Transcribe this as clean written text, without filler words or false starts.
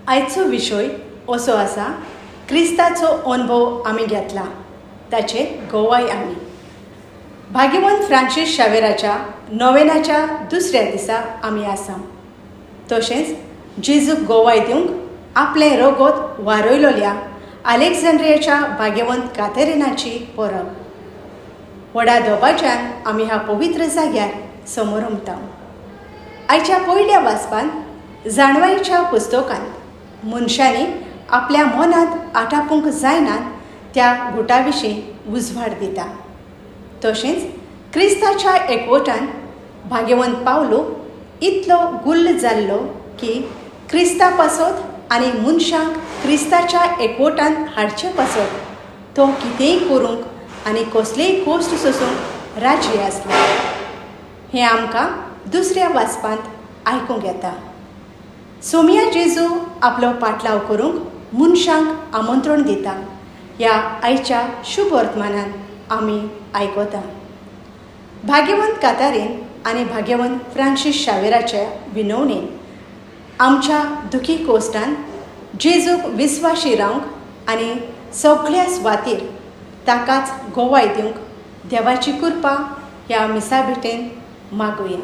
आयचो विशय असो आसा, क्रिस्ताचो अणभव आमी घेतला ताचे गोवाय आमी. भाग्यवंत फ्रांसीस शावेराच्या नोवेनाच्या दुसऱ्या दिसा आमी आसा. तशेंच जेजूक गोवाय दिवंक आपलें रगत वारयलोल्या आलेक्झांड्रियाच्या भाग्यवंत कातेरिनाची परब. व्हडा दबाज्यान आमी ह्या पवित्र जाग्यार समोरमता. आयच्या पयल्या वाचपांत जाणवायेच्या पुस्तकांत मनशांनी आपल्या मनांत आटापूंक जायनात त्या गुटा विशीं उजवाड दिता. तशेंच क्रिस्ताच्या एकवटान भाग्यवंत पावलो इतलो गुल्ल जाल्लो की क्रिस्ता पासत आनी मनशांक क्रिस्ताच्या एकवटान हाडचे पासत तो कितेंय करूंक आनी कसलेय कोश्ट सोसूंक राजी आसलो, हें आमकां दुसऱ्या वाचपांत आयकूंक येता. सोमया जेजू आपलो पाटलाव करूंक मनशांक आमंत्रण दिता ह्या आयच्या शुभ वर्तमानान आमी आयकता. भाग्यवंत कातारीन आनी भाग्यवंत फ्रांसीस शावेराच्या विनवणेन आमच्या दुखी कोश्टान जेजूक विस्वाशी रावंक आनी सगळ्या सुवातेर ताकाच गोवाय दिवंक देवाची कृपा ह्या मिसा भेटेन मागुया.